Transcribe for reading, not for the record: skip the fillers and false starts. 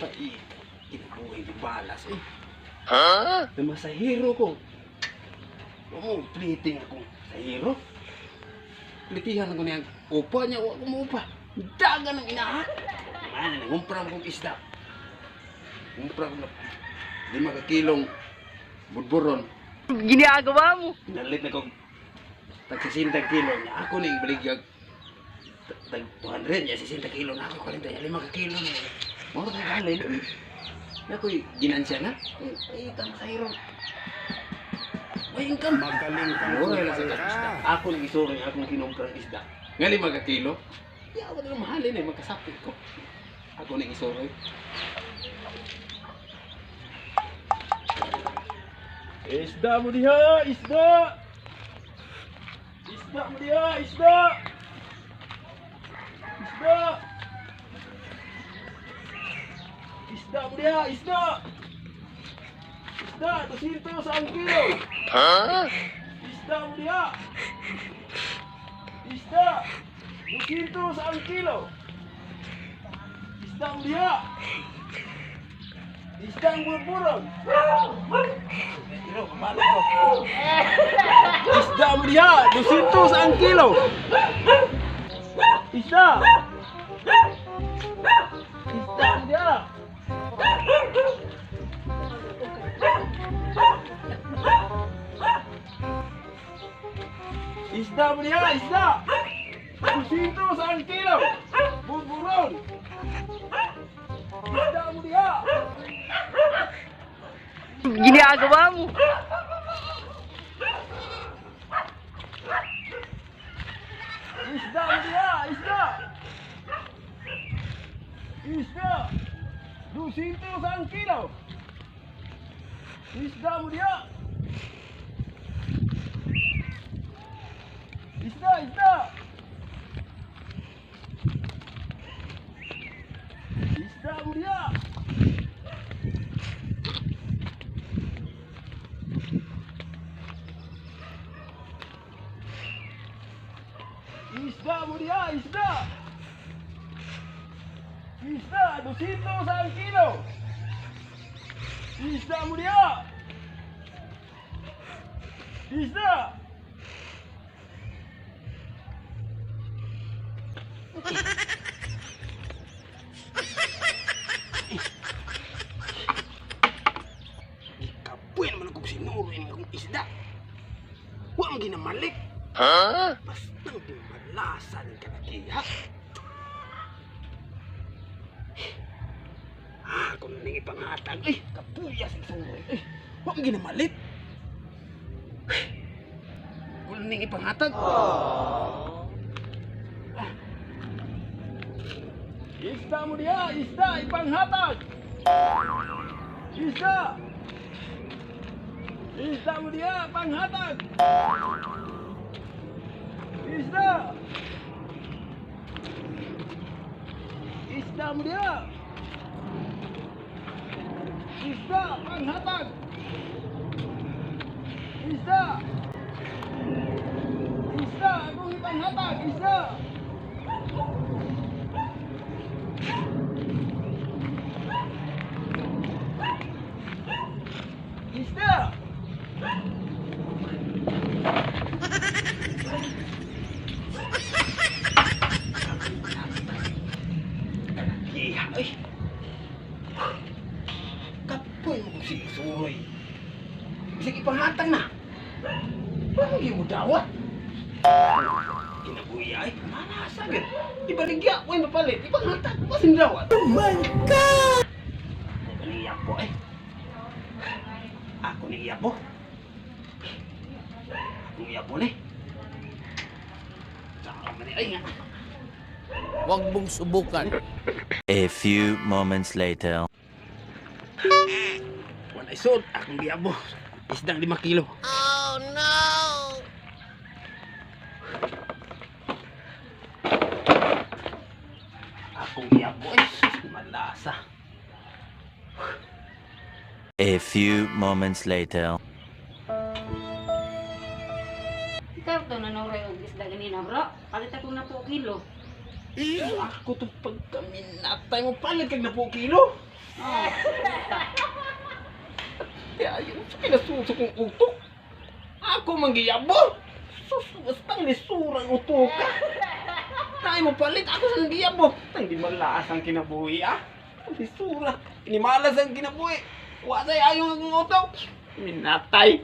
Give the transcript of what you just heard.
Pait. Kinabuhi di balas eh. Ha? Namasahero ko. Oo, pliting ako. Sahero? Plitihan ko niyang upa niya, wa ko muupa. Dagan ang inaha. Mana nangumpra mo kong isda. Ngumpra ko na 5 ka kilong budburon. Ginagawa mo. Nalit na kong tag 60 kilo niya. Ako na yung baligyag tag 200 niya, 60 kilo na ako, 45 ka kilo na. Moro na halin. Ako'y ginansya na. Ay, tama sa hero. May income. Magaling kang Mura lang sa kupal isda. ka. Ako nang isuro niya, akong kinumprang isda. Nga 5 ka kilo. Ya, ako na mahalin eh, magkasapit ko. Ako nang isuro eh. Isda mo diha, isda! Isda mo diha, isda! Isda! Isda mo diha, isda! Isda, 200 sa ang kilo! Isda mo diha! Isda! 200 sa ang kilo! Isda mo diha! Isda ang burburong! Pero, mamalo ko. Isda mo diha, 200 ang kilo. Isda. Isda mo diha. Isda mo diha, isda. 200 ang kilo. Buburon. Isda mo diha. Ginagawa mo. Isda mo diha, isda. Isda. 200 ang kilo. Isda mo diha. Isda, isda. Isda mo diha. Isda mo diha, isda. Isda, 200 ang kilo. Isda mo diha. Isda. Kapoy naman akong sinuro ini akong isda. Wa ang ginamalik. Ha? Basta malasa ng kanakiha. Ah, kung ning ipangatag, eh, kapuya sa suro. Eh, wa ang ginamalit. Kung ning ipangatag. Isda mo diha, isda, ipanghatag. Isda. Isda mo diha, panghatag. Isda. Isda mo diha. Isda, panghatag. Isda. Isda, akong ipanghatag, isda. Isda! Kanakiha, eh. Kapoy mo kung sinusuroy. Bisag ipanghatag na. Bakit mo dawat? Kinabuya ay manasa gyud. Ibaligya ko mapalit. Ipanghatag ko sin dawat. Oh my God! Ako ni po eh. Ako ni po. Ako ni po ni. Saka man ni ay nga. Huwag mong subukan. A few moments later. Wala isod akong giyabo. Isdang 5 kilo. Oh no! Akong giyabo eh. Malasa. A few moments later. Ikaw to nanuray og isda ganina bro. Palit akong na po kilo. Ako to pagkaminatay mo palit kag na po kilo. Oh. Kaya sa kinasuso kong utok. Ako manggiyabo. Sus, bastang lisura ang utok ka. Tayo mo palit, ako sa nanggiyabo. Tang di malas ang kinabuhi ah. Ang lisura. Inimalas ang kinabuhi. Wa say ayaw ang utok. Minatay.